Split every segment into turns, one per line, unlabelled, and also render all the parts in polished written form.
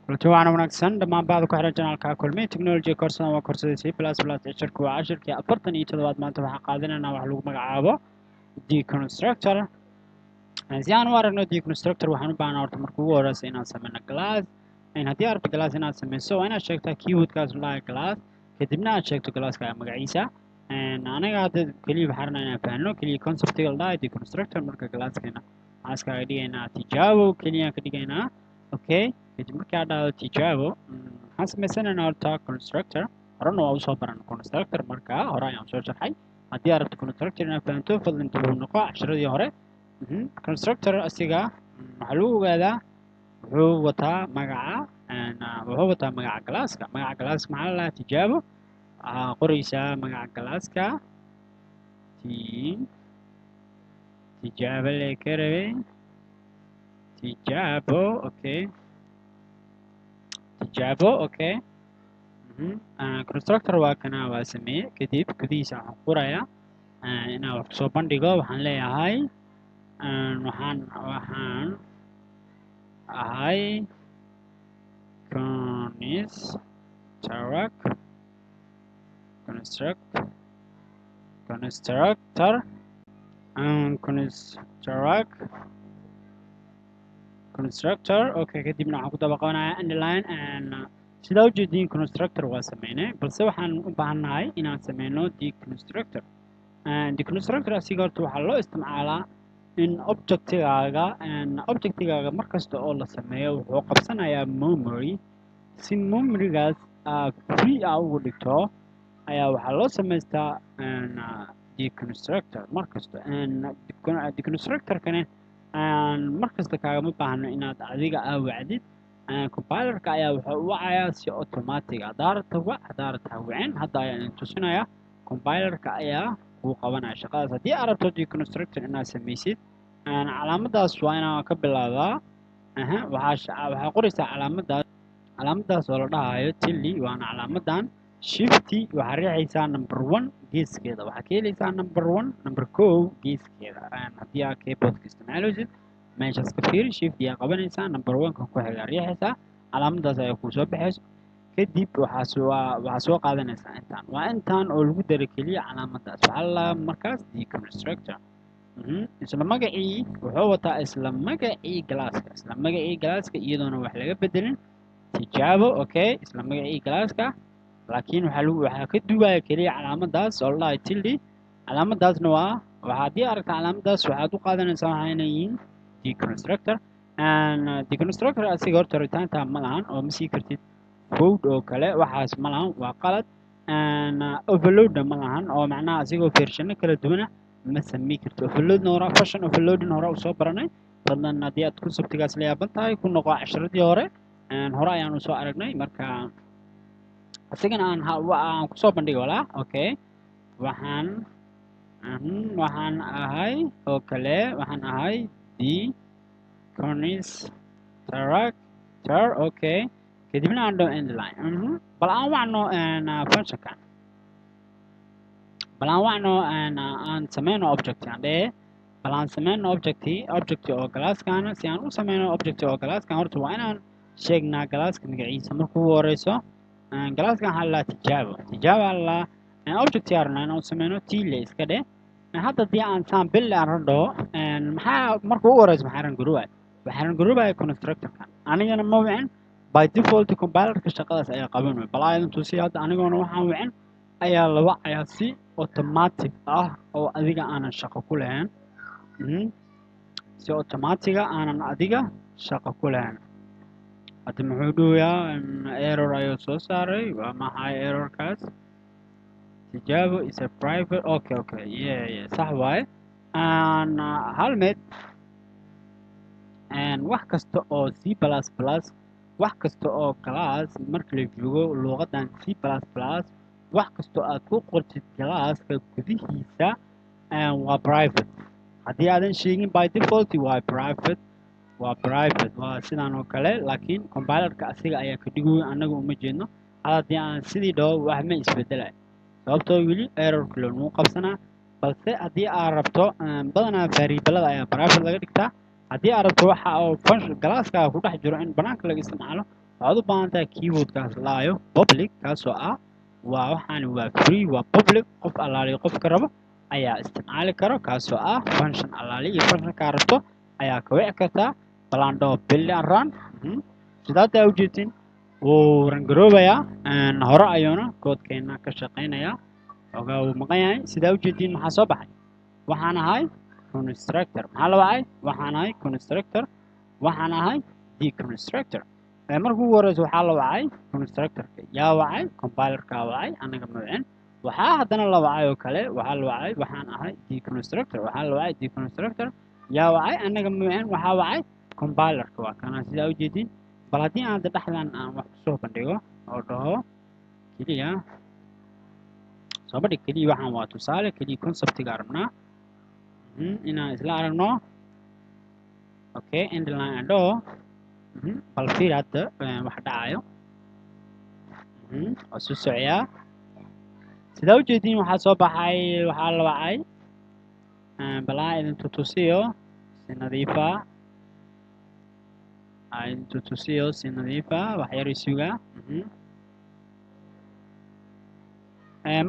Kulanti wacan wanaagsan dhammaan bacda ku xiran channelka Kulmiye Technology. Koorsadan waa koorsada C++. Cashirku waa cashirkii 47aad. Maanta waxaan qaadanaynaa wax lagu magacaabo deconstructor. Si aan u aragno deconstructor, waxaan u baahnaa horta marka ugu horeysa inaan sameyno class. Haddii aad rabto class inaad sameyso, waa inaad sheegtaa keywordkaas la class, kadibna aad sheegto classka magaciisa. Anaga hadda keliya waxaan rabnaa inaan fahanno keliya conceptiga la dhahayo deconstructor. Marka classkeena waxaan iskaga dhigaynaa tijaabo, keliyaan ka dhigaynaa. Okay, kadib markii aad dhahdo tijaabo, waxaan sameysanaynaa horta constructor. Horena waa usoo baran constructor, marka hore ayaan soo sharxay. Haddii aad rabto constructor inaad fahanto, fadlan dib u noqo casharadii hore. Constructor asiga waxaa lagu ogaadaa wuxuu wataa magaca, wuxuu wataa magaca classka. Magaca classka maxaa la dhahaa? Tijaabo. Waxaa qoraysaa magaca classka, tijaabo le ka rabay, tijaabo. Okay, tijaabo. Okay, constructor waa kana, waa sameeye. Kadib gudihiisa waxaan qorayaa inaan wax kusoo bandhigo. Waxaan leeyahay waxaan ahay construct construct constructor construct constructor. Okay, kadibna waxaan ku daba qabanayaa end line. And sidaa ujeediin, constructor waa sameynay, balse waxaan u baahannahay inaan sameyno deconstructor. Deconstructor asiga horta waxaa loo isticmaalaa in objectigaaga mar kasta oo la sameeyo wuxuu qabsanayaa memory. Si memorygaas free ah ugu dhigto ayaa waxaa loo samaystaa deconstructor mar kasta. Deconstructorkani mar kasta kaagama baahno inaad adiga aa wacdid. Compilerka ayaa wuxuu u wacayaa si automatic. Haddaa rabto wac, haddaa rabto ha wicin. Hadda ayaan idin tusinayaa. Compilerka ayaa kuu qabanaya shaqadaas. Haddii aad rabto deconstructor inaad samaysid, calaamadaas waa inaan ka bilaabaa. Aha, waxaa qoraysaa calaamadaas, calaamadaas oo la dhahayo tilde, waana calaamadan. Shift waxaa riixaysaa number one geeskeeda, waxaa ka helaysaa number one, number kow geeskeeda. Haddii aad keyboardka isticmaaleysid, meeshaas ka fiiri. Shift yaa qabanaysaa, number one kan ku xigaa riixaysaa, calaamadaas ayaa kuu soo baxayso. Kadib waxaa soo qaadanaysaa intaan, waa intaan oo lagu daray keliya calaamadaas. Waxaa la markaas deconstructor. Isla magacii wuxuu wataa, isla magacii classka, isla magacii classka, iyadoona wax laga bedelin, tijaabo. Okay, isla magacii classka, laakiin waxaa ka duwaya keliya calaamadaas oo la dhahay tilde. Calaamadaasna waa waxaa, haddii aragta calaamadaas, waxaad u qaadanaysaa waxaa inay yihiin deconstructor. And deconstructor asiga horta ritaanta ma lahan oo ma sii kartid void oo kale, waxaas ma lahan, waa qalad. And overloadna ma lahan, oo macnaha asigoo versiono kala duwana ma samey karto overloadna. Hore function overloading hore usoo baranay. Fadlan haddii aad conceptigaas la yaaban tahay, ku noqo casharadii hore. Hore ayaan usoo aragnay. Marka isagana aan kusoo bandhigay walaa. Okay, waxaan ahay oo kale, waxaan ahay deconstructor. Okay, kadibna aan dhaho end line. Bal aan wacno functionkan, bal aan wacno, aan sameyno object, aan dhehe bal aan sameyno object oo classkan. Si aan u sameyno object oo classkan, horta waa inaan sheegnaa classka magaciisa marka ugu horeyso. Classkan waxaa la tijaabo, tijaabo la object yarna inaan u sameyno, tile iska dheh. Hadda haddii aan saan bil aan radho, maxaa marka ugu horeysa maxaa run garoobaya? Waxaa run garoobaya constructorkan. Anigana ma wicin, by default compilerka shaqadaas ayaa qaban way. Bal aadan tusiya hadda, anigoona waxaan wicin ayaa la wacayaa si automatic ah oo adiga aanan shaqo ku lahayn. Si automatic ah aanan adiga shaqo ku lahayn. Hadda muxuu dhawayaa? Error ayuu soo saaray. Waa maxay errorkaas? Tijaabo is a private. Okay, yeah, sax waaye. Aan hal mid, wax kasta oo C++, wax kasta oo class marka la joogo luuqadan C++, wax kasta oo aad ku qortid classka gudihiisa waa private. Haddii aadan sheegin, by default waa private, waa private, waa sidaan oo kale. Laakiin compilerka asiga ayaa ka dhigooyo, annaga uma jeedno. Hada haddii aan sidii dhaho, wax ma isbedelayo, sababtoo weli errorka loonuu qabsanaa. Balse haddii aad rabto, badanaa variablada ayaa private laga dhigtaa. Haddii aad rabto waxa oo function classkaaga ku dhex jiro in banaanka laga isticmaalo. Waxaad u baahan tahay keywordkaas laayo public, kaasoo ah waa waxaan waa free, waa public, qof allaaliyo qofka rabo ayaa isticmaali karo, kaasoo ah function allaali iyo functionkaa rabto ayaa ka wici kartaa. Balando build and run. Sida hadda ujeedin, wuu run garoobayaa, hore ayuuna koodkeena ka shaqaynayaa. Ogaa wuu maqan yahay. Sidaa ujeediin, maxaa soo baxay? Waxaan ahay constructor. Maxaa la wacay? Waxaan ahay constructor, waxaan ahay deconstructor. Marka ugu horeysa waxaa la wacay constructorka. Yaa wacay? Compilerkaa wacay, anaga ma wicin. Waxaa haddana la wacay oo kale, waxaa la wacay waxaan ahay deconstructor. Waxaa la wacay deconstructor. Yaa wacay? Anaga ma wicin, waxaa wacay compilerka. Waa kana, sidaa ujeediin. Bal haddii aan hadda dhexdan aan wax kusoo bandhigo oo dhaho keliya soo bandhig keliya, waxaan waa tusaale keliya, conceptiga rabnaa inaan isla aragno. Okay, endline aan dhaho. Bal fiir hadda wax dhacayo. Waa soo socyaa. Sidaa ujeediin, waxaa soo baxay, waxaa la wacay. Bal aan idin tutusiyo si nadiifa, aan idin tutusiyo si nadiifa, wax yar isuga.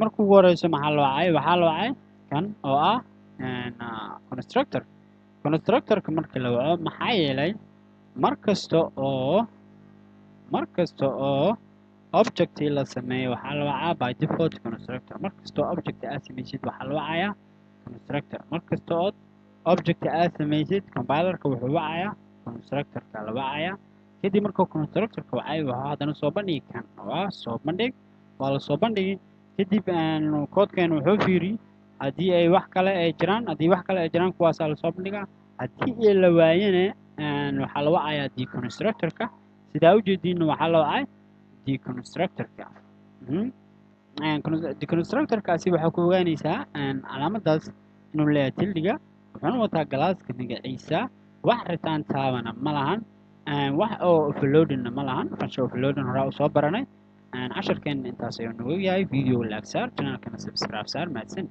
Marka ugu horeyso maxaa la wacay? Waxaa la wacay kan oo ah constructor. Constructorka marka la waco, maxaa yeelay mar kasta oo object la sameeyo, waxaa la wacaa by default constructor. Mar kasta oo object aad samaysid, waxaa la wacayaa constructor. Mar kasta oo object aad samaysid, compilerka wuxuu wacayaa constructorka la wacayaa. Kadib markuu constructorka wacay, wuxuu haddana soo bandhigi kan oo ah soo bandhig. Waa la soo bandhigi. Kadib koodkeena wuxuu fiiriyey haddii ay wax kale ay jiraan. Haddii wax kale ay jiraan, kuwaasaa lasoo bandhigaa. Haddii la waayana, waxaa la wacayaa deconstructorka. Sidaa ujeediinna, waxaa la wacay deconstructorka. Deconstructorkaasi waxaa ku ogaanaysaa calaamadaas inuu leeyahay tildega, wuxuuna wataa classka magaciisa. Wax return typena ma lahan, wax oo overloadingna ma lahan. Function overloading horaa usoo baranay. Casharkeena intaas ayuu nagu yahay. Video like saar, channelkana subscribe saar. Mahadsan.